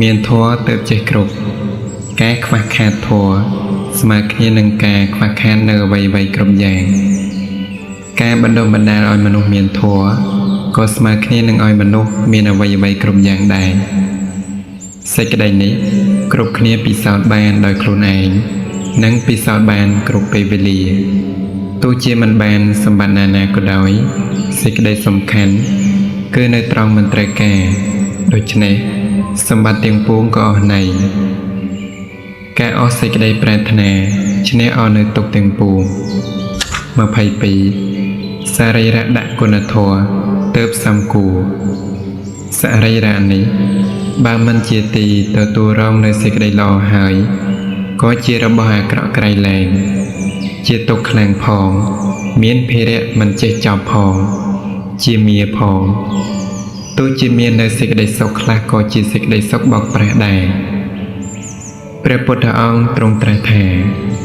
មានធម៌ទើបចេះគ្រប់ការខ្វះខាតធម៌ស្មើគ្នានឹងការខ្វះខាតនៅអ្វីៗគ្រប់យ៉ាងការបណ្ដុះបណ្ដាលឲ្យមនុស្សមានធម៌ក៏ស្មើគ្នានឹងឲ្យមនុស្សមានអ្វីៗគ្រប់យ៉ាងដែរសេចក្តីនេះគ្រប់គ្នាពិសោធន៍បានដោយខ្លួនឯងនិងពិសោធន៍បានគ្រប់ពេលវេលាទោះជាមិនបានសម្បត្តិណានាក៏ដោយសេចក្តីសំខាន់គឺនៅត្រង់មិនត្រូវការដូច្នេះសម្បត្តិទាំងពួងក៏អស់ន័យការអស់សេចក្តីប្រាថ្នាឈ្នះអស់នៅទុក្ខទាំងពួង22សរីរៈដាក់គុណធម៌ទើបសំគួរសរីរៈនេះបើមិនជាទីទទួលរងនៅសេចក្តីល្អហើយក៏ជារបស់អាក្រក់ក្រៃលែងជាទុក្ខខ្លាំងផងមានភារៈមិនចេះចប់ផងជាមាផងទោះជាមាននៅសេចក្តីសុខខ្លះក៏ជាសេចក្តីសុខបោកប្រាស់ដែរព្រះពុទ្ធអង្គទ្រង់ត្រាស់ថា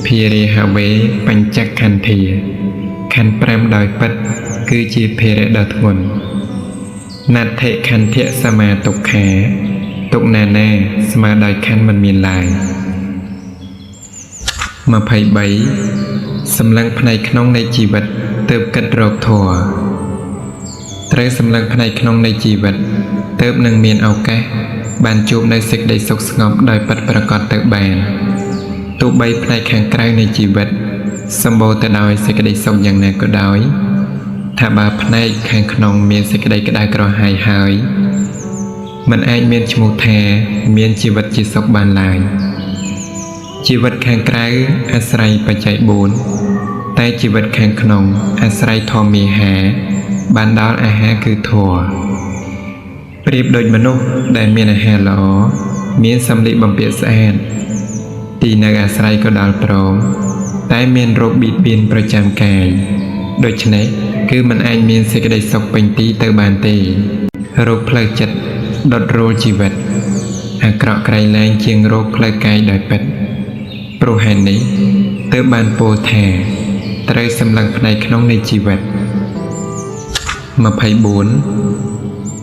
ភារិហវេបញ្ចខន្ធាខណ្ឌ5ដោយពិតគឺជាភារៈដ៏ធ្ងន់ណដ្ឋិខន្ធៈសមាទុក្ខាទុក្ខណានាស្មើដោយខណ្ឌមិនមានឡើយ23សម្លឹងផ្នែកក្នុងនៃជីវិតទើបគិតរកធម៌ត្រូវសម្លឹងផ្នែកក្នុងនៃជីវិតទើបនឹងមានឱកាសបានជួបនៅសេចក្តីសុខស្ងប់ដោយពិតប្រាកដទៅបានទោះបីផ្នែកខាងក្រៅនៃជីវិតសម្បូរទៅដោយសេចក្តីសុខយ៉ាងណាក៏ដោយថាបើផ្នែកខាងក្នុងមានសេចក្តីក្តៅក្រហាយហើយមិនអាចមានឈ្មោះថាមានជីវិតជាសុខបានឡើយជីវិតខាងក្រៅអាស្រ័យបច្ច័យ4តែជីវិតខាងក្នុងអាស្រ័យធម្មាហារបានដល់អាហារគឺធម៌ប្រៀបដូចមនុស្សដែលមានអាហារល្អមានសម្លៀកបំពាក់ស្អាតទីនៅអាស្រ័យក៏ដល់ព្រមតែមានរោគបៀតបៀនប្រចាំកាយដូច្នេះគឺមិនអាចមានសេចក្តីសុខពេញទីទៅបានទេរោគផ្លូវចិត្តដុតរោលជីវិតអាក្រក់ក្រៃលែងជាងរោគផ្លូវកាយដោយពិតព្រោះហេតុនេះទើបបានពោលថាត្រូវសម្លឹងផ្នែកក្នុងនៃជីវិត24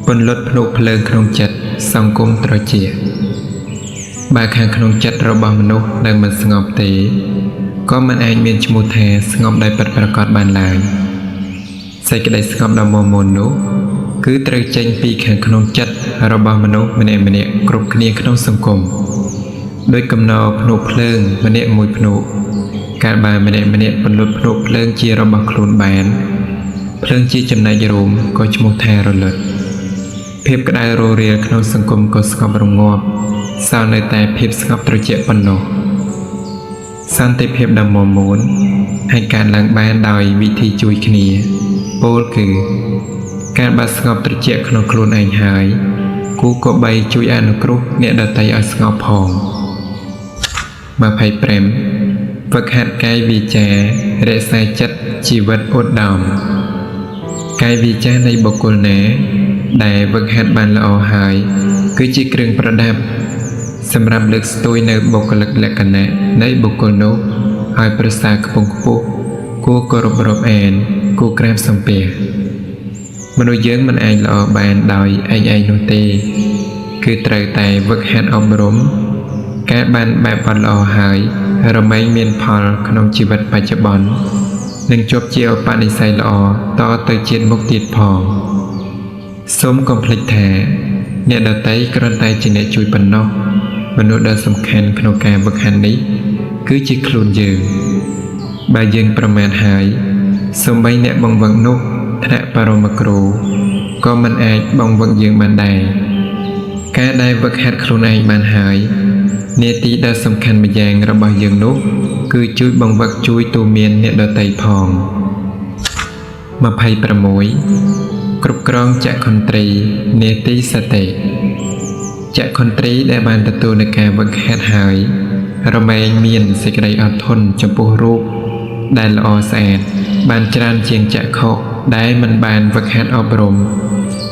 ពន្លត់ភ្នក់ភ្លើងក្នុងចិត្តសង្គមត្រជាបើខាងក្នុងចិត្តរបស់មនុស្សនៅមិនស្ងប់ទេក៏មិនអាចមានឈ្មោះថាស្ងប់ដោយពិតប្រាកដបានឡើយសេចក្តីស្ងប់ដ៏មមនោះគឺត្រូវចេញពីខាងក្នុងចិត្តរបស់មនុស្សម្នាក់ៗគ្រប់គ្នាក្នុងសង្គមដោយកំណរភ្នក់ភ្លើងម្នាក់មួយភ្នក់កាលបើម្នាក់ៗពន្លត់ភ្នក់ភ្លើងជារបស់ខ្លួនបានភ្លើងជាចំណែករួមក៏ឈ្មោះថារលត់ភាពក្តៅររាលក្នុងសង្គមក៏ស្ងប់រងាប់សល់នៅតែភាពស្ងប់ត្រជាក់ប៉ុណ្ណោះសន្តិភាពដ៏មមួនអាចកើតឡើងបានដោយវិធីជួយគ្នាពោលគឺការបើស្ងប់ត្រជាក់ក្នុងខ្លួនឯងហើយគូក៏បីជួយអនុគ្រោះអ្នកដទៃឲ្យស្ងប់ផង25ហ្វឹកហាត់កាយវាចារក្សាចិត្តជីវិតឧត្តមកាយវាចានៃបុគ្គលណាដែលហ្វឹកហាត់បានល្អហើយគឺជាគ្រឿងប្រដាប់សម្រាប់លើកស្ទួយនៅបុគ្គលិកលក្ខណៈនៃបុគ្គលនោះឲ្យប្រសើរខ្ពង់ខ្ពស់គួរគោរពរាប់អានគួរក្រាបសំពះមនុស្សយើងមិនអាចល្អបានដោយឯងឯងនោះទេគឺត្រូវតែហ្វឹកហាត់អប់រំការបានបែបបទល្អហើយរមែងមានផលក្នុងជីវិតបច្ចុប្បន្ននិងជាប់ជាឧបនិស្ស័យល្អតទៅជាតិមុខទៀតផងសូមកុំភ្លេចថាអ្នកដទៃគ្រាន់តែជាអ្នកជួយប៉ុណ្ណោះមនុស្សដ៏សំខាន់ក្នុងការហ្វឹកហាត់នេះគឺជាខ្លួនយើងបើយើងប្រមាថហើយសូម្បីអ្នកបង្វឹកនោះថ្នាក់បរមគ្រូក៏មិនអាចបង្វឹកយើងបានដែរការដែលហ្វឹកហាត់ខ្លួនឯងបានហើយនាទីដ៏សំខាន់ម្យ៉ាងរបស់យើងនោះគឺជួយបង្វឹកជួយទូមានអ្នកដទៃផង26គ្រប់គ្រងចក្ខុន្ទ្រីនាទីសតិចក្ខុន្ទ្រីដែលបានទទួលនូវការហ្វឹកហាត់ហើយរមែងមានសេចក្តីអត់ធន់ចំពោះរូបដែលល្អស្អាតបានច្រើនជាងចក្ខុដែលមិនបានហ្វឹកហាត់អប់រំ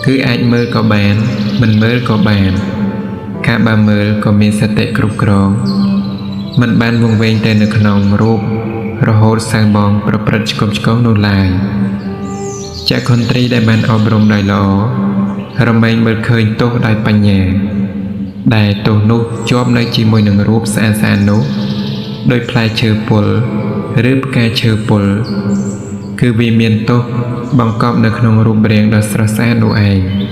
គឺអាចមើលក៏បានមិនមើលក៏បានការបើមើលក៏មានសតិគ្រប់គ្រងមិនបានវង្វេងទៅនៅក្នុងរូបរហូតសាងបងប្រព្រឹត្តឆ្គំឆ្គងនោះឡើយចក្ខុន្ទ្រីដែលបានអប់រំដោយល្អរមែងមើលឃើញទោសដោយបញ្ញា ដែលទោសនោះជាប់នៅជាមួយនឹងរូបស្អាតៗនោះដោយផ្លែឈើពុលឬផ្កាឈើពុលគឺវាមានទោសបង្កប់នៅក្នុងរូបរាងដ៏ស្រស់ស្អាតនោះឯង។